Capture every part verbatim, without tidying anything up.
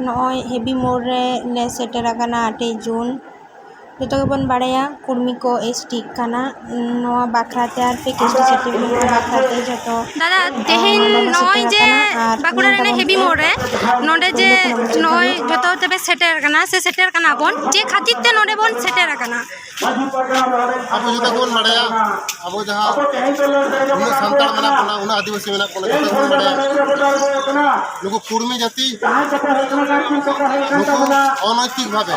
ᱱᱚᱜᱼᱚᱭ ᱦᱮᱵᱤ ᱢᱳᱲ ᱨᱮ ᱞᱮ ᱥᱮᱴᱮᱨ ᱟᱠᱟᱱᱟ, ᱟᱴᱮᱭ ᱡᱩᱱ᱾ ᱡᱚᱛᱚ ᱜᱮᱵᱚᱱ ᱵᱟᱲᱟᱭᱟ ᱠᱩᱲᱢᱤ ᱠᱚ ᱮᱥ ᱴᱤᱜ ᱠᱟᱱᱟ᱾ ᱱᱚᱣᱟ ᱵᱟᱠᱷᱨᱟ ᱛᱮ ᱟᱨ ᱯᱮ ᱠᱮᱥᱴᱤ ᱥᱟᱨᱴᱤᱯᱷᱤᱠᱮᱴ ᱵᱟᱠᱷᱨᱟ ᱛᱮ ᱡᱚᱛᱚ ᱫᱟᱫᱟ, ᱛᱮᱦᱮᱧ ᱱᱚᱜᱼᱚᱭ ᱡᱮ ᱵᱟᱸᱠᱩᱲᱟ ᱨᱮᱱᱟᱜ ᱦᱮᱵᱤ ᱢᱳᱲ ᱨᱮ ᱱᱚᱰᱮ ᱡᱮ ᱱᱚᱜᱼᱚᱭ ᱡᱚᱛᱚ ᱛᱮᱯᱮ ᱥᱮᱴᱮᱨ ᱟᱠᱟᱱᱟ ᱥᱮ ᱥᱮᱴᱮᱨ ᱠᱟᱱᱟ ᱵᱚᱱ, ᱪᱮᱫ ᱠᱷᱟᱹᱛᱤᱨ ᱛᱮ ᱱᱚᱰᱮ ᱵᱚᱱ ᱥᱮᱴᱮᱨ ᱟᱠᱟᱱᱟ? ᱟᱵᱚ ᱡᱚᱛᱚ ᱜᱮᱵᱚᱱ ᱵᱟᱲᱟᱭᱟ, ᱟᱵᱚ ᱡᱟᱦᱟᱸ ᱩᱱᱟᱹᱜ ᱥᱟᱱᱛᱟᱲ ᱢᱮᱱᱟᱜ ᱵᱚᱱᱟ, ᱩᱱᱟᱹᱜ ᱟᱹᱫᱤᱵᱟᱹᱥᱤ ᱢᱮᱱᱟᱜ ᱵᱚᱱᱟ, ᱡᱚᱛᱚ ᱜᱮᱵᱚᱱ ᱵᱟᱲᱟᱭᱟ ᱱᱩᱠᱩ ᱠᱩᱲᱢᱤ ᱡᱟᱹᱛᱤ ᱱᱩᱠᱩ ᱚᱱᱚୈᱛᱤᱠ ᱵᱷᱟᱵᱮ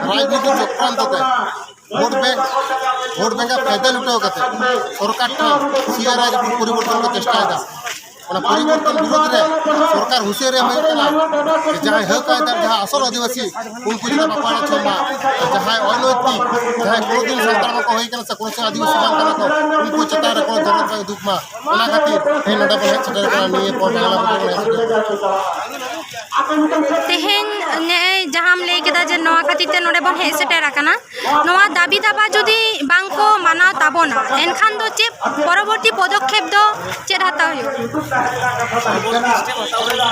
ᱨᱟᱡᱽᱱᱤᱛᱤ ᱪᱚᱠᱨᱟᱱᱛᱚ ᱛᱮ ᱵᱷᱳᱴ ᱵᱮᱝᱠ, ᱵᱷᱳᱴ ᱵᱮᱝᱠ ᱨᱮᱭᱟᱜ ᱯᱷᱟᱭᱫᱟ ᱞᱩᱴᱟᱹᱣ ᱠᱟᱛᱮ ᱥᱚᱨᱠᱟᱨ ᱴᱷᱮᱱ ᱥᱤ ᱟᱨ ᱟᱭ ᱨᱤᱯᱳᱨᱴ ᱯᱚᱨᱤᱵᱚᱨᱛᱚᱱ ᱠᱚ ᱪᱮᱥᱴᱟᱭᱮᱫᱟ᱾ ᱚᱱᱟ ᱯᱚᱨᱤᱵᱚᱨᱛᱚᱱ ᱵᱤᱨᱩᱫᱽ ᱨᱮ ᱥᱚᱨᱠᱟᱨ ᱦᱩᱸᱥᱤᱭᱟᱹᱨ ᱮᱢ ᱦᱩᱭᱩᱜ ᱠᱟᱱᱟ᱾ ᱡᱟᱦᱟᱸᱭ ᱦᱟᱹᱠ ᱟᱹᱭᱫᱟᱹᱨ, ᱡᱟᱦᱟᱸ ᱟᱥᱚᱞ ᱟᱹᱫᱤᱵᱟᱹᱥᱤ, ᱩᱱᱠᱩ ᱡᱟᱛᱮ ᱵᱟᱠᱚ ᱟᱲᱟᱜ ᱦᱚᱪᱚᱜ ᱢᱟ᱾ ᱡᱟᱦᱟᱸᱭ ᱚᱱᱚᱱᱚᱭᱛᱤᱠ, ᱡᱟᱦᱟᱸᱭ ᱠᱳᱱᱳ ᱫᱤᱱ ᱥᱟᱱᱛᱟᱲ ᱵᱟᱠᱚ ᱦᱩᱭ ᱠᱟᱱᱟ ᱥᱮ ᱠᱳᱱᱳ ᱥᱮᱫ ᱟᱹᱫᱤᱵᱟᱹᱥᱤ ᱵᱟᱝ ᱠᱟᱱᱟ ᱠᱚ, ᱩᱱᱠᱩ ᱪᱮᱛᱟᱱ ᱨᱮ ᱠᱳᱱᱳ ᱫᱚᱨᱚᱫ ᱵᱟᱭ ᱩᱫᱩᱜ ᱢᱟ᱾ ᱚᱱᱟ ᱠᱷᱟᱹᱛᱤᱨ ᱛᱮᱦᱮᱧ ᱱᱚᱰᱮ ᱵᱚᱱ ᱦᱮᱡ ᱥᱮᱴᱮᱨ ᱠᱟᱱᱟ, ᱱᱤᱭᱟᱹ ᱯᱚᱨ ᱵᱟᱝᱞᱟ ᱵᱷᱟᱥᱟ ᱵᱚᱱ ᱦᱮᱡ ᱥᱮᱴᱮᱨ ᱠᱟᱱᱟ᱾ ᱛᱮᱦᱮᱧ ᱱᱮᱜᱼᱮ ᱡᱟᱦᱟᱸᱢ ᱞᱟᱹᱭ ᱠᱮᱫᱟ ᱡᱮ ᱱᱚᱣᱟ ᱠᱷᱟᱹᱛᱤᱨ ᱛᱮ ᱱᱚᱰᱮ ᱵᱚᱱ ᱦᱮᱡ ᱥᱮᱴᱮᱨ ᱟᱠᱟᱱᱟ, ᱱᱚᱣᱟ ᱫᱟᱹᱵᱤ ᱫᱟᱵᱟ ᱡᱩᱫᱤ ᱵᱟᱝ ᱠᱚ ᱢᱟᱱᱟᱣ ᱛᱟᱵᱚᱱᱟ, ᱮᱱᱠᱷᱟᱱ ᱫᱚ ᱪᱮᱫ ᱯᱚᱨᱚᱵᱚᱨᱛᱤ ᱯᱚᱫᱚᱠᱷᱮᱯ ᱫᱚ ᱪᱮᱫ ᱦᱟᱛᱟᱣ ᱦᱩᱭᱩᱜᱼᱟ? ᱯᱚᱨᱚᱵᱚᱨᱛᱤ ᱥᱴᱮᱯ ᱦᱟᱛᱟᱣ ᱦᱩᱭᱩᱜᱼᱟ᱾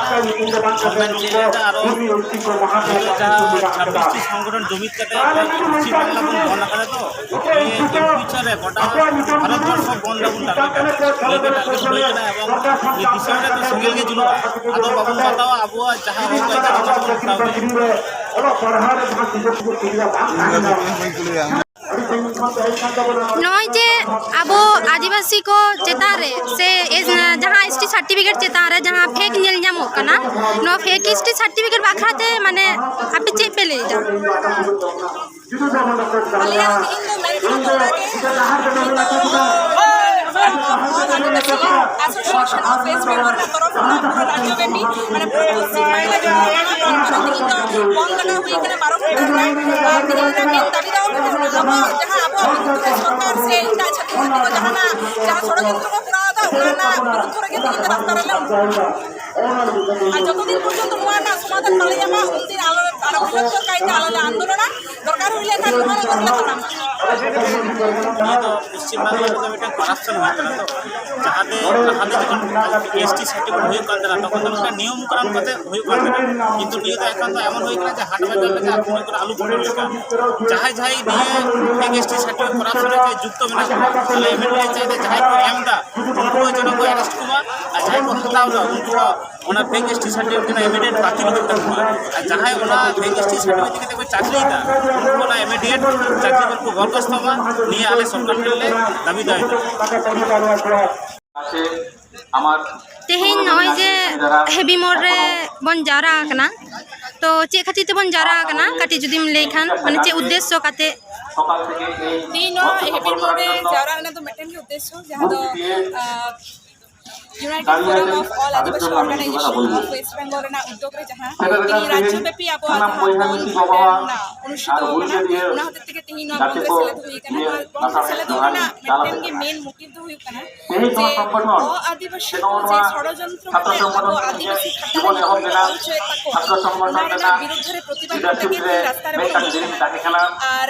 ᱜᱚᱵᱷᱚᱨᱱᱢᱮᱱᱴ ᱪᱮᱫ ᱞᱮᱠᱟ ᱟᱨᱚ ᱱᱤᱛᱚᱜ ᱡᱟᱦᱟᱸ ᱪᱷᱟᱵᱵᱤᱥ ᱴᱤ ᱥᱚᱝᱜᱚᱴᱷᱚᱱ ᱡᱩᱢᱤᱫ ᱠᱟᱛᱮ ᱯᱚᱥᱪᱤᱢ ᱵᱟᱝᱞᱟ ᱵᱚᱱ ᱵᱚᱱ ᱟᱠᱟᱫᱟ ᱛᱚ, ᱱᱤᱭᱟᱹ ᱯᱷᱤᱭᱩᱪᱟᱨ ᱨᱮ ᱜᱚᱴᱟ ᱵᱷᱟᱨᱚᱛ ᱵᱚᱨᱥᱚ ᱵᱚᱱ ᱨᱮᱵᱚᱱ ᱴᱟᱨᱜᱮᱴᱟ, ᱱᱤᱭᱟᱹ ᱜᱮ ᱴᱟᱨᱜᱮᱴ ᱦᱩᱭ ᱠᱟᱱᱟ ᱮᱵᱚᱝ ᱱᱤᱭᱟᱹ ᱫᱤᱥᱚᱢ ᱨᱮ ᱫᱚ ᱥᱮᱸᱜᱮᱞ ᱜᱮ ᱡᱩᱞᱩᱜᱼᱟ᱾ ᱟᱫᱚ ᱵᱟᱵᱚᱱ ᱵᱟᱛᱟᱣᱟ ᱟᱵᱚᱣᱟᱜ ᱡᱟᱦᱟᱸ ᱦᱚᱠ ᱟᱹᱭᱫᱟᱹᱨᱤ ᱚᱱᱟ ᱵᱚᱱ ᱦᱟᱛᱟᱣ ᱫᱟᱲᱮᱭᱟᱜᱼᱟ᱾ ᱱᱚᱜᱼᱚᱭ ᱡᱮ ᱟᱵᱚ ᱟᱹᱫᱤᱵᱟᱹᱥᱤ ᱠᱚ ᱪᱮᱛᱟᱱ ᱨᱮ ᱥᱮ ᱮᱥ-, ᱡᱟᱦᱟᱸ ᱮᱥ ᱴᱤ ᱥᱟᱨᱴᱤᱯᱷᱤᱠᱮᱴ ᱪᱮᱛᱟᱱ ᱨᱮ ᱡᱟᱦᱟᱸ ᱯᱷᱮᱠ ᱧᱮᱞ ᱧᱟᱢᱚᱜ ᱠᱟᱱᱟ, ᱱᱚᱣᱟ ᱯᱷᱮᱠ ᱮᱥ ᱴᱤ ᱥᱟᱨᱴᱤᱯᱷᱤᱠᱮᱴ ᱵᱟᱠᱷᱨᱟ ᱛᱮ ᱢᱟᱱᱮ ᱟᱯᱮ ᱪᱮᱫ ᱯᱮ ᱞᱟᱹᱭ ᱮᱫᱟ? ᱟᱞᱮᱭᱟᱜ ᱛᱮᱦᱮᱧ ᱫᱚ ᱢᱮᱱ ᱠᱟᱛᱷᱟ ᱫᱚ ᱚᱱᱟᱜᱮ, ᱱᱤᱛᱚᱜ ᱟᱥᱳᱥᱤᱭᱮᱥᱚᱱ ᱚᱯᱷ ᱣᱮᱥᱴ ᱵᱮᱝᱜᱚᱞ ᱨᱮᱱᱟᱜ ᱛᱚᱨᱚᱯ ᱠᱷᱚᱱ ᱯᱩᱨᱟᱹ ᱨᱟᱡᱽᱡᱚ ᱵᱮᱯᱤ, ᱢᱟᱱᱮ ᱯᱩᱨᱟᱹ ᱯᱚᱥᱪᱤᱢ ᱵᱟᱝᱞᱟ ᱡᱟᱦᱟᱸ ᱛᱮᱦᱮᱧ ᱫᱚ ᱵᱚᱱᱫ ᱞᱟᱜᱟᱣ ᱦᱩᱭ ᱠᱟᱱᱟ ᱵᱟᱨᱚ ᱜᱷᱚᱱᱴᱟ ᱨᱮᱱᱟᱜ᱾ ᱟᱨ ᱛᱮᱦᱮᱧ ᱨᱮᱱᱟᱜ ᱢᱮᱱ ᱫᱟᱹᱵᱤ ᱫᱚ ᱟᱵᱚᱣᱟᱜ ᱥᱚᱨᱠᱟᱨ ᱥᱮ ᱮᱴᱟᱜ ᱪᱷᱟᱹᱛᱤᱠ ᱡᱟᱹᱛᱤ ᱠᱚ ᱡᱟᱦᱟᱱᱟᱜ ᱡᱟᱦᱟᱸ ᱥᱚᱲᱚᱡᱚᱱᱛᱨᱚ ᱠᱚ ᱠᱚᱨᱟᱣ ᱮᱫᱟ, ᱚᱱᱟ ᱨᱮᱱᱟᱜ ᱵᱤᱨᱩᱫᱽᱫᱷᱚ ᱨᱮᱜᱮ ᱛᱮᱦᱮᱧ ᱫᱚ ᱨᱟᱥᱛᱟ ᱨᱮᱞᱮ ᱩᱰᱩᱠ ᱟᱠᱟᱱᱟ᱾ ᱟᱨ ᱡᱚᱛᱚ ᱫᱤᱱ ᱯᱚᱨᱡᱚᱱᱛᱚ ᱱᱚᱣᱟ ᱨᱮᱱᱟᱜ ᱥᱚᱢᱟᱫᱷᱟᱱ ᱵᱟᱞᱮ ᱧᱟᱢᱟ, ᱩᱱᱫᱤᱱ ᱟᱞᱮ ᱟᱨ ᱵᱨᱤᱦᱚᱛᱛᱚᱨ ᱠᱟᱭᱛᱮ ᱟᱞᱮ ᱞᱮ ᱟᱱᱫᱳᱞᱚᱱᱟ, ᱫᱚᱨᱠᱟᱨ ᱦᱩᱭ ᱞᱮᱱᱠᱷᱟᱱ ᱱᱚᱣᱟ ᱨᱮ ᱨᱚᱲ ᱞᱮ ᱛᱟᱲᱟᱢᱟ᱾ ᱱᱤᱭᱟᱹ ᱫᱚ ᱯᱚᱥᱪᱤᱢ ᱵᱟᱝᱞᱟ ᱨᱮᱫᱚ ᱢᱤᱫᱴᱟᱝ ᱠᱚᱨᱟᱯᱥᱚᱱ ᱦᱩᱭᱩᱜ ᱠᱟᱱᱟ ᱛᱚ, ᱡᱟᱦᱟᱸᱛᱮ ᱞᱟᱦᱟᱛᱮ ᱡᱚᱠᱷᱚᱱ ᱮᱥ ᱴᱤ ᱥᱟᱨᱴᱤᱯᱷᱤᱠᱮᱴ ᱦᱩᱭᱩᱜ ᱠᱟᱱ ᱛᱟᱦᱮᱱᱟ, ᱛᱚᱠᱷᱚᱱ ᱫᱚ ᱢᱤᱫᱴᱟᱝ ᱱᱤᱭᱚᱢ ᱠᱟᱱᱩᱱ ᱠᱟᱛᱮ ᱦᱩᱭᱩᱜ ᱠᱟᱱ ᱛᱟᱦᱮᱱᱟ, ᱠᱤᱱᱛᱩ ᱱᱤᱭᱟᱹ ᱫᱚ ᱮᱠᱷᱚᱱ ᱫᱚ ᱮᱢᱚᱱ ᱦᱩᱭ ᱠᱟᱱᱟ ᱡᱮ ᱦᱟᱴ ᱵᱟᱡᱟᱨ ᱞᱮᱠᱟ ᱟᱹᱠᱷᱨᱤᱧ ᱦᱩᱭᱩᱜ ᱠᱟᱱᱟ ᱟᱹᱞᱩ ᱯᱚᱴᱚᱞ ᱞᱮᱠᱟ᱾ ᱡᱟᱦᱟᱸᱭ ᱡᱟᱦᱟᱸᱭ ᱱᱤᱭᱟᱹ ᱮᱥ ᱴᱤ ᱥᱟᱨᱴᱤᱯᱷᱤᱠᱮᱴ ᱠᱚᱨᱟᱯᱥᱚᱱ ᱨᱮ ᱡᱩᱠᱛᱚ ᱢᱮᱱᱟᱜ ᱠᱚᱣᱟ, ᱛᱟᱦᱞᱮ ᱮᱢ ᱮᱱ ᱰᱤ ᱮ ᱪᱟᱭ ᱡᱮ ᱡᱟᱦᱟᱸᱭ ᱠᱚ ᱮᱢ ᱮᱫᱟ ᱩᱱᱠᱩ ᱦᱚᱸ ᱡᱮᱱᱚ ᱠᱚ ᱟᱨᱮᱥᱴ ᱠᱚᱢᱟ, ᱟᱨ ᱡᱟᱦᱟᱸᱭ ᱠᱚ ᱦᱟᱛᱟᱣ ᱮᱫᱟ ᱩᱱᱠᱩ ᱦᱚᱸ ᱚᱱᱟ ᱵᱮᱝᱠ ᱮᱥ ᱴᱤ ᱥᱟᱨᱴᱤᱯᱷᱤᱠᱮᱴ ᱨᱮᱱᱟᱜ ᱤᱢᱤᱰᱤᱭᱮᱴ ᱵᱟᱹᱛᱤᱞ ᱦᱩᱭᱩᱜ ᱛᱟᱠᱚᱣᱟ᱾ ᱟᱨ ᱡᱟᱦᱟᱸᱭ ᱚᱱᱟ ᱵᱮᱝᱠ ᱮᱥ ᱴᱤ ᱥᱟᱨᱴᱤᱯᱷᱤᱠᱮᱴ ᱤᱫᱤ ᱠᱟᱛᱮ ᱠᱚ ᱪᱟᱹᱠᱨᱤᱭᱮᱫᱟ, ᱩᱱᱠᱩ ᱚᱱᱟ ᱤᱢᱤᱰᱤᱭᱮᱴ ᱪᱟᱹᱠᱨᱤ ᱠᱷᱚᱱ ᱠᱚ ᱵᱚᱨᱠᱷᱟᱥᱛᱚᱜ ᱢᱟ, ᱱᱤᱭᱟᱹ ᱟᱞᱮ ᱥᱚᱨᱠᱟᱨ ᱴᱷᱮᱱ ᱞᱮ ᱫᱟᱹᱵᱤ ᱫᱚᱦᱚᱭᱮᱫᱟ᱾ ᱛᱮᱦᱮᱧ ᱱᱚᱜᱼᱚᱭ ᱡᱮ ᱦᱮᱵᱤ ᱢᱳᱲ ᱨᱮ ᱵᱚᱱ ᱡᱟᱣᱨᱟ ᱟᱠᱟᱱᱟ, ᱛᱚ ᱪᱮᱫ ᱠᱷᱟᱹᱛᱤᱨ ᱛᱮᱵᱚᱱ ᱡᱟᱣᱨᱟ ᱟᱠᱟᱱᱟ, ᱠᱟᱹᱴᱤᱡ ᱡᱩᱫᱤᱢ ᱞᱟᱹᱭ ᱠᱷᱟᱱ, ᱢᱟᱱᱮ ᱪᱮᱫ ᱩᱫᱽᱫᱮᱥᱥᱚ ᱠᱟᱛᱮ? ᱛᱮᱦᱮᱧ ᱱᱚᱣᱟ ᱦᱮᱵᱤ ᱢᱳᱲ ᱨᱮ ᱡᱟᱣᱨᱟ ᱨᱮᱱᱟᱜ ᱫᱚ ᱢᱤᱫᱴᱮᱱ ᱜᱮ ᱩᱫᱽᱫᱮᱥᱥᱚ, ᱡᱟᱦᱟᱸ ᱫᱚ, ᱟᱦ, United Forum of All Adivasi Organization of West Bengal ᱨᱮᱱᱟᱜ ᱩᱫᱽᱫᱳᱜᱽ ᱨᱮ ᱡᱟᱦᱟᱸ ᱛᱮᱦᱮᱧ ᱨᱟᱡᱽᱡᱚ ᱵᱮᱯᱤ ᱟᱵᱚᱣᱟᱜ ᱡᱟᱦᱟᱸ ᱵᱚᱱᱫᱷ ᱫᱷᱚᱨᱱᱟ ᱚᱱᱩᱥᱴᱷᱤᱛ ᱟᱠᱟᱱᱟ, ᱚᱱᱟ ᱦᱚᱛᱮᱡ ᱛᱮᱜᱮ ᱛᱮᱦᱮᱧ ᱱᱚᱣᱟ ᱵᱚᱱᱫᱷ ᱨᱮ ᱥᱮᱞᱮᱫ ᱦᱩᱭ ᱟᱠᱟᱱᱟ᱾ ᱱᱚᱣᱟ ᱵᱚᱱᱫᱷ ᱨᱮ ᱥᱮᱞᱮᱫ ᱨᱮᱱᱟᱜ ᱢᱤᱫᱴᱮᱱ ᱜᱮ ᱢᱮᱱ ᱢᱚᱴᱤᱵᱷ ᱫᱚ ᱦᱩᱭᱩᱜ ᱠᱟᱱᱟ ᱡᱮ ᱚ-ᱟᱹᱫᱤᱵᱟᱹᱥᱤ ᱠᱚ ᱡᱮ ᱥᱚᱲᱚᱡᱚᱱᱛᱨᱚ ᱠᱟᱛᱮ ᱟᱵᱚ ᱟᱹᱫᱤᱵᱟᱹᱥᱤ ᱠᱷᱟᱛᱟ ᱨᱮ ᱧᱩᱛᱩᱢ ᱵᱚᱱ ᱚᱞ ᱦᱚᱪᱚᱭᱮᱫ ᱛᱟᱠᱚᱣᱟ, ᱚᱱᱟ ᱨᱮᱱᱟᱜ ᱵᱤᱨᱩᱫᱽ ᱨᱮ ᱯᱨᱚᱛᱤᱵᱟᱫ ᱠᱟᱛᱮ ᱜᱮ ᱛᱮᱦᱮᱧ ᱨᱟᱥᱛᱟ ᱨᱮᱵᱚᱱ ᱩᱰᱩᱠ ᱟᱠᱟᱱᱟ᱾ ᱟᱨ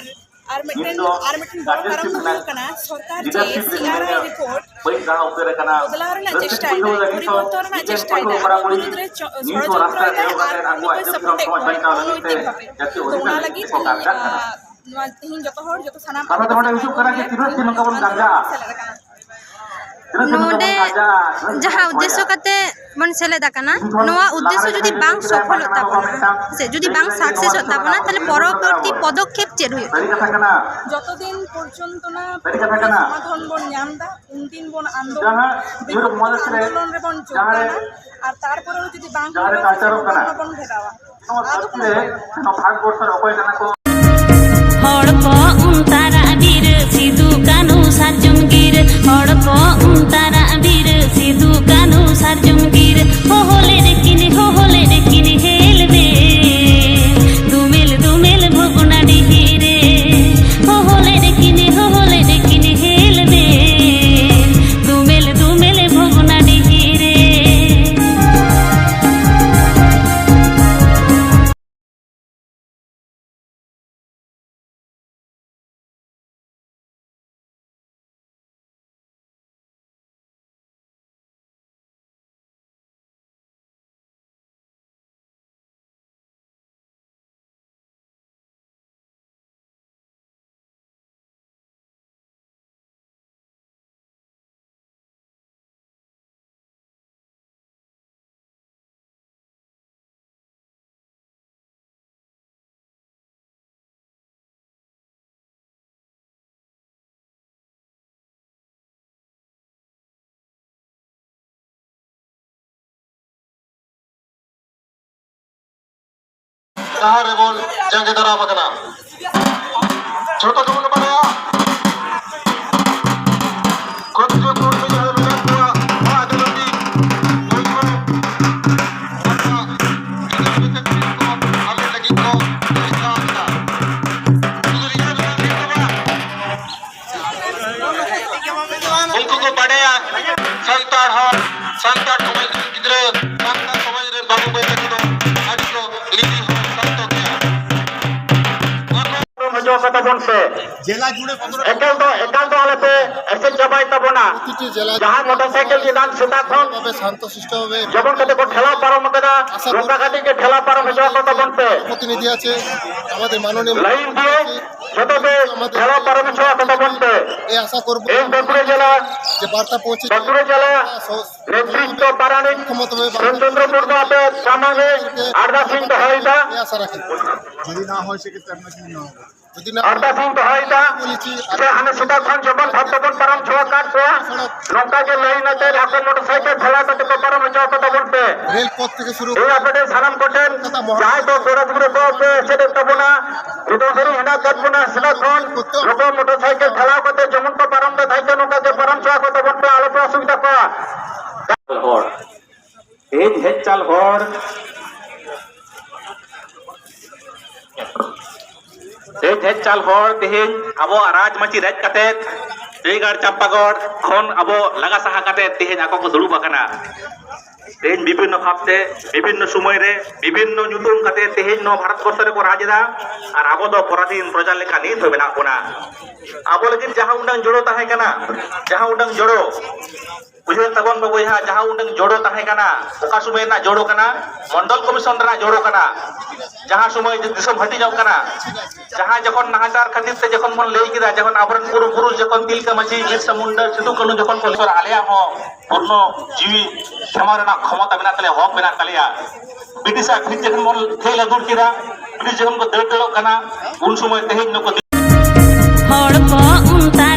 ᱟᱨ ᱢᱤᱫᱴᱮᱱ, ᱟᱨ ᱢᱤᱫᱴᱮᱱ ᱵᱚᱲᱚ ᱠᱟᱨᱚᱱ ᱫᱚ ᱦᱩᱭᱩᱜ ᱠᱟᱱᱟ ᱥᱚᱨᱠᱟᱨ ᱡᱮ ᱥᱤ ᱟᱨ ᱟᱭ ᱨᱤᱯᱳᱨᱴ ᱵᱚᱫᱞᱟᱣ ᱨᱮᱱᱟᱜ ᱪᱮᱥᱴᱟᱭᱮᱫᱟᱭ, ᱯᱚᱨᱤᱵᱚᱨᱛᱚᱱ ᱨᱮᱱᱟᱜ ᱪᱮᱥᱴᱟᱭᱮᱫᱟᱭ, ᱟᱵᱚ ᱵᱤᱨᱩᱫᱽ ᱨᱮ ᱪᱚ-, ᱥᱚᱲᱚᱡᱚᱱᱛᱨᱚᱭᱮᱫᱟᱭ ᱟᱨ ᱩᱱᱤ ᱠᱚᱭ ᱥᱟᱯᱳᱨᱴᱮᱫ ᱠᱚᱣᱟ ᱚᱱᱚᱭᱛᱤᱠ ᱵᱷᱟᱵᱮ᱾ ᱛᱚ ᱚᱱᱟ ᱞᱟᱹᱜᱤᱫ ᱛᱮᱦᱤᱧ, ᱟᱸ, ᱱᱚᱣᱟ ᱛᱮᱦᱤᱧ ᱡᱚᱛᱚ ᱦᱚᱲ, ᱡᱚᱛᱚ ᱥᱟᱱᱟᱢ ᱟᱹᱫᱤᱵᱟᱹᱥᱤ ᱠᱚ ᱱᱚᱣᱟ ᱟᱱᱫᱳᱞᱚᱱ ᱨᱮ ᱥᱮᱞᱮᱫ ᱟᱠᱟᱱᱟ᱾ ᱱᱚᱰᱮ ᱡᱟᱦᱟᱸ ᱩᱫᱽᱫᱮᱥᱥᱚ ᱠᱟᱛᱮ ᱵᱚᱱ ᱥᱮᱞᱮᱫ ᱟᱠᱟᱱᱟ, ᱱᱚᱣᱟ ᱩᱫᱽᱫᱮᱥᱥᱚ ᱡᱩᱫᱤ ᱵᱟᱝ ᱥᱚᱯᱷᱚᱞᱚᱜ ᱛᱟᱵᱚᱱᱟ, ᱥᱮ ᱡᱩᱫᱤ ᱵᱟᱝ ᱥᱟᱠᱥᱮᱥᱚᱜ ᱛᱟᱵᱚᱱᱟ, ᱛᱟᱦᱞᱮ ᱯᱚᱨᱚᱵᱚᱨᱛᱤ ᱯᱚᱫᱚᱠᱷᱮᱯ ᱪᱮᱫ ᱦᱩᱭᱩᱜ ᱛᱟᱵᱚᱱᱟ? ᱡᱚᱛᱚ ᱫᱤᱱ ᱯᱚᱨᱡᱚᱱᱛᱚ ᱱᱟ ᱥᱚᱢᱟᱫᱷᱟᱱ ᱵᱚᱱ ᱧᱟᱢ ᱮᱫᱟ, ᱩᱱᱫᱤᱱ ᱵᱚᱱ ᱟᱱᱫᱳᱞᱚᱱ, ᱵᱤᱨᱩᱫᱷ ᱟᱱᱫᱳᱞᱚᱱ ᱨᱮᱵᱚᱱ ᱡᱚᱜᱽᱫᱟᱱᱟ, ᱟᱨ ᱛᱟᱨᱯᱚᱨᱮ ᱡᱩᱫᱤ ᱵᱟᱝ ᱦᱩᱭᱩᱜᱼᱟ, ᱛᱟᱦᱞᱮ ᱵᱚᱱ ᱜᱷᱮᱨᱟᱣᱟ᱾ ᱟᱫᱚ ᱠᱳᱱᱳ ᱩᱯᱟᱹᱭ ᱵᱟᱹᱱᱩᱜᱼᱟ᱾ ᱦᱚᱲ ᱠᱚ ᱩᱱ ᱛᱟᱨᱟ ᱵᱤᱨ ᱥᱤᱫᱩ ᱠᱟᱹᱱᱦᱩ ᱥᱟᱨᱡᱚᱢ ᱜᱤᱨ, ᱦᱚᱲ ᱠᱚ ᱩᱱ ᱛᱟᱨᱟ ᱵᱤᱨ ᱥᱤᱫᱩ ᱠᱟᱹᱱᱦᱩ ᱥᱟᱨᱡᱚᱢ ᱜᱤᱨ, ᱦᱚᱦᱚ ᱞᱮᱫ ᱠᱤᱱ, ᱦᱚᱦᱚ ᱞᱮᱫ ᱠᱤᱱ ᱦᱮᱞ ᱢᱮ, ᱫᱩᱢᱮᱞ ᱫᱩᱢᱮᱞ ᱵᱷᱚᱜᱽᱱᱟᱰᱤᱦᱤ ᱨᱮ, ᱦᱚᱦᱚ ᱞᱮᱫ ᱠᱤᱱ, ᱦᱚᱦᱚ ᱞᱮᱫ ᱠᱤᱱ ᱦᱮᱞ ᱢᱮ, ᱫᱩᱢᱮᱞ ᱫᱩᱢᱮᱞ ᱵᱷᱚᱜᱽᱱᱟᱰᱤᱦᱤ ᱨᱮ᱾ ᱰᱟᱦᱟᱨ ᱨᱮᱵᱚᱱ ᱡᱟᱸᱜᱮ ᱫᱟᱨᱟᱢ ᱟᱠᱟᱱᱟ᱾ ᱡᱷᱚᱛᱚ ᱜᱮᱵᱚᱱ ᱵᱟᱲᱟᱭᱟ, ᱠᱷᱚᱛᱨᱤᱭᱚ ᱠᱩᱲᱢᱤ ᱡᱟᱦᱟᱸᱭ ᱢᱮᱱᱟᱜ ᱠᱚᱣᱟ, ᱱᱚᱣᱟ ᱟᱹᱫᱤᱵᱟᱹᱥᱤ ᱦᱩᱞ ᱠᱚ ᱟᱞᱮ ᱞᱟᱹᱜᱤᱫ ᱠᱚ ᱪᱮᱥᱴᱟ ᱟᱠᱟᱫᱟ᱾ ᱥᱩᱫᱷᱩ ᱱᱤᱭᱟᱹ ᱫᱚ ᱵᱟᱝ ᱦᱩᱭᱩᱜ ᱛᱟᱵᱚᱱᱟ᱾ ᱩᱱᱠᱩ ᱠᱚ ᱵᱟᱰᱟᱭᱟ, ᱥᱟᱱᱛᱟᱲ ᱦᱚᱲ, ᱥᱟᱱᱛᱟᱲ ᱥᱚᱢᱟᱡᱽ ᱨᱮᱱ ᱜᱤᱫᱽᱨᱟᱹ, ᱥᱟᱱᱛᱟᱲ ᱥᱚᱢᱟᱡᱽ ᱨᱮᱱ ᱵᱟᱹᱵᱩ ᱢᱟᱹᱭ ᱛᱟᱠᱚ ᱫᱚ ᱟᱹᱰᱤ ᱠᱚ ᱱᱤᱨᱤᱦ ᱦᱚᱲ, ᱥᱟᱱᱛᱚ ᱜᱮᱭᱟ᱾ ᱦᱚᱪᱚ ᱠᱟᱛᱟ ᱵᱚᱱ ᱯᱮ᱾ ᱮᱠᱟᱞ ᱫᱚ, ᱮᱠᱟᱞ ᱫᱚ ᱟᱞᱚᱯᱮ ᱮᱥᱮᱫ ᱪᱟᱵᱟᱭ ᱛᱟᱵᱚᱱᱟ᱾ ᱡᱟᱦᱟᱸ ᱢᱚᱴᱚᱨ ᱥᱟᱭᱠᱮᱞ ᱪᱮᱛᱟᱱ ᱥᱮᱛᱟᱜ ᱠᱷᱚᱱ ᱡᱮᱢᱚᱱ ᱠᱟᱛᱮ ᱠᱚ ᱴᱷᱮᱞᱟᱣ ᱯᱟᱨᱚᱢ ᱟᱠᱟᱫᱟ, ᱱᱚᱝᱠᱟ ᱠᱟᱛᱮ ᱜᱮ ᱴᱷᱮᱞᱟᱣ ᱯᱟᱨᱚᱢ ᱦᱚᱪᱚ ᱠᱟᱛᱟ ᱵᱚᱱ ᱯᱮ᱾ ᱞᱟᱭᱤᱱ ᱫᱤᱭᱮ ᱡᱷᱚᱛᱚ ᱜᱮ ᱴᱷᱮᱞᱟᱣ ᱯᱟᱨᱚᱢ ᱦᱚᱪᱚ ᱠᱟᱛᱟ ᱵᱚᱱ ᱯᱮ᱾ ᱤᱧ ᱵᱟᱸᱠᱩᱲᱟ ᱡᱮᱞᱟ, ᱵᱟᱸᱠᱩᱲᱟ ᱡᱮᱞᱟ ᱱᱮᱛᱨᱤᱛᱵ ᱯᱟᱨᱟᱱᱤᱠ ᱥᱩᱨ ᱪᱚᱱᱫᱨᱚ ᱢᱩᱨᱢᱩ ᱟᱯᱮ ᱥᱟᱢᱟᱝ ᱨᱮ ᱟᱨᱫᱟᱥ ᱤᱧ ᱫᱚᱦᱚᱭᱮᱫᱟ᱾ ᱡᱩᱫᱤ ᱱᱟ ᱦᱚᱭ ᱥᱮ ᱠᱷᱮᱛᱨᱮ ᱟᱨᱫᱟᱥ ᱤᱧ ᱫᱚᱦᱚᱭᱮᱫᱟ ᱡᱮ ᱦᱟᱱᱮ ᱥᱮᱛᱟᱜ ᱠᱷᱚᱱ ᱡᱮᱢᱚᱱ ᱵᱷᱟᱵ ᱛᱮᱵᱚᱱ ᱯᱟᱨᱚᱢ ᱦᱚᱪᱚ ᱟᱠᱟᱫ ᱠᱚᱣᱟ, ᱱᱚᱝᱠᱟ ᱜᱮ ᱞᱟᱭᱤᱱ ᱟᱛᱮ ᱟᱠᱚ ᱢᱚᱴᱚᱨ ᱥᱟᱭᱠᱮᱞ ᱴᱷᱮᱞᱟᱣ ᱠᱟᱛᱮ ᱠᱚ ᱯᱟᱨᱚᱢ ᱦᱚᱪᱚ ᱟᱠᱟᱫ ᱛᱟᱵᱚᱱ ᱯᱮ᱾ ᱤᱧ ᱟᱯᱮ ᱴᱷᱮᱱ ᱥᱟᱱᱟᱢ ᱠᱚᱴᱷᱮᱱ ᱡᱟᱦᱟᱸᱭ ᱠᱚ ᱠᱚᱲᱟ ᱜᱤᱫᱽᱨᱟᱹ ᱠᱚ ᱯᱮ ᱮᱥᱮᱫᱮᱫ ᱛᱟᱵᱚᱱᱟ, ᱱᱤᱛᱚᱜ ᱫᱷᱟᱹᱨᱤᱡ ᱦᱮᱱᱟᱜ ᱟᱠᱟᱫ ᱵᱚᱱᱟ ᱥᱮᱛᱟᱜ ᱠᱷᱚᱱ, ᱱᱩᱠᱩ ᱢᱚᱴᱚᱨ ᱥᱟᱭᱠᱮᱞ ᱴᱷᱮᱞᱟᱣ ᱠᱟᱛᱮ ᱡᱮᱢᱚᱱ ᱠᱚ ᱯᱟᱨᱚᱢ ᱞᱮᱫ ᱛᱟᱦᱮᱸ ᱠᱟᱱᱟ, ᱱᱚᱝᱠᱟ ᱜᱮ ᱯᱟᱨᱚᱢ ᱦᱚᱪᱚ ᱟᱠᱚ ᱛᱟᱵᱚᱱ ᱯᱮ, ᱟᱞᱚ ᱯᱮ ᱚᱥᱩᱵᱤᱫᱷᱟ ᱠᱚᱣᱟ᱾ ᱦᱚᱲ, ᱛᱮᱦᱮᱧ ᱦᱮᱡ ᱪᱟᱞ ᱦᱚᱲ, ᱛᱮᱦᱮᱧ ᱦᱮᱡ ᱪᱟᱞ ᱦᱚᱲ, ᱛᱮᱦᱮᱧ ᱟᱵᱚᱣᱟᱜ ᱨᱟᱡᱽ ᱢᱟᱹᱪᱤ ᱨᱮᱡ ᱠᱟᱛᱮ, ᱨᱟᱹᱭᱜᱟᱲ ᱪᱟᱢᱯᱟᱜᱚᱲ ᱠᱷᱚᱱ ᱟᱵᱚ ᱞᱟᱜᱟ ᱥᱟᱦᱟ ᱠᱟᱛᱮ ᱛᱮᱦᱮᱧ ᱟᱠᱚ ᱠᱚ ᱫᱩᱲᱩᱵ ᱟᱠᱟᱱᱟ᱾ ᱛᱮᱦᱮᱧ ᱵᱤᱵᱷᱤᱱᱱᱚ ᱵᱷᱟᱵᱛᱮ, ᱵᱤᱵᱷᱤᱱᱱᱚ ᱥᱚᱢᱚᱭ ᱨᱮ, ᱵᱤᱵᱷᱤᱱᱱᱚ ᱧᱩᱛᱩᱢ ᱠᱟᱛᱮ ᱛᱮᱦᱮᱧ ᱱᱚᱣᱟ ᱵᱷᱟᱨᱚᱛ ᱵᱚᱨᱥᱚ ᱨᱮᱠᱚ ᱨᱟᱡᱽ ᱮᱫᱟ, ᱟᱨ ᱟᱵᱚ ᱫᱚ ᱯᱚᱨᱟᱫᱷᱤᱱ ᱯᱨᱚᱡᱟ ᱞᱮᱠᱟ ᱱᱤᱛ ᱦᱚᱸ ᱢᱮᱱᱟᱜ ᱵᱚᱱᱟ᱾ ᱟᱵᱚ ᱞᱟᱹᱜᱤᱫ ᱡᱟᱦᱟᱸ ᱩᱰᱟᱹᱝ ᱡᱚᱲᱚ ᱛᱟᱦᱮᱸ ᱠᱟᱱᱟ, ᱡᱟᱦᱟᱸ ᱩᱰᱟᱹᱝ ᱡᱚᱲᱚ, ᱵᱩᱡᱷᱟᱹᱣ ᱛᱟᱵᱚᱱ ᱯᱮ ᱵᱚᱭᱦᱟ, ᱡᱟᱦᱟᱸ ᱩᱰᱟᱹᱝ ᱡᱚᱲᱚ ᱛᱟᱦᱮᱸ ᱠᱟᱱᱟ, ᱚᱠᱟ ᱥᱚᱢᱚᱭ ᱨᱮᱱᱟᱜ ᱡᱚᱲᱚ ᱠᱟᱱᱟ? ᱢᱚᱱᱰᱚᱞ ᱠᱚᱢᱤᱥᱚᱱ ᱨᱮᱱᱟᱜ ᱡᱚᱲᱚ ᱠᱟᱱᱟ᱾ ᱡᱟᱦᱟᱸ ᱥᱚᱢᱚᱭ ᱫᱤᱥᱚᱢ ᱦᱟᱹᱴᱤᱧᱚᱜ ᱠᱟᱱᱟ, ᱡᱟᱦᱟᱸ ᱡᱚᱠᱷᱚᱱ ᱱᱟᱦᱟᱪᱟᱨ ᱠᱷᱟᱹᱛᱤᱨ ᱛᱮ ᱡᱚᱠᱷᱚᱱ ᱵᱚᱱ ᱞᱟᱹᱭ ᱠᱮᱫᱟ, ᱡᱚᱠᱷᱚᱱ ᱟᱵᱚᱨᱮᱱ ᱯᱩᱨᱩ ᱯᱩᱨᱩᱥ, ᱡᱚᱠᱷᱚᱱ ᱛᱤᱞᱠᱟᱹ ᱢᱟᱹᱡᱷᱤ, ᱵᱤᱨᱥᱟ ᱢᱩᱱᱰᱟ, ᱥᱤᱫᱩ ᱠᱟᱹᱱᱦᱩ ᱡᱚᱠᱷᱚᱱ ᱠᱚ ᱞᱟᱹᱭ ᱠᱮᱫᱟ, ᱟᱞᱮᱭᱟᱜ ᱦᱚᱸ ᱯᱩᱨᱱᱚ ᱡᱤᱣᱤ ᱠᱷᱮᱢᱟ ᱨᱮᱱᱟᱜ ᱠᱷᱚᱢᱚᱛᱟ ᱢᱮᱱᱟᱜ ᱛᱟᱞᱮᱭᱟ, ᱦᱚᱠ ᱢᱮᱱᱟᱜ ᱛᱟᱞᱮᱭᱟ᱾ ᱵᱨᱤᱴᱤᱥᱟᱜ ᱵᱷᱤᱛ ᱡᱚᱠᱷᱚᱱ ᱵᱚᱱ ᱯᱷᱮᱞ ᱟᱹᱫᱩᱨ ᱠᱮᱫᱟ, ᱵᱨᱤᱴᱤᱥ ᱡᱚᱠᱷᱚᱱ ᱠᱚ ᱫᱟᱹᱲ ᱫᱟᱹᱲᱚᱜ ᱠᱟᱱᱟ, ᱩᱱ ᱥᱚᱢᱚᱭ ᱛᱮᱦᱮᱧ ᱱᱩᱠᱩ ᱦᱚᱲ ᱠᱚ ᱩᱱ ᱛᱟᱞᱟ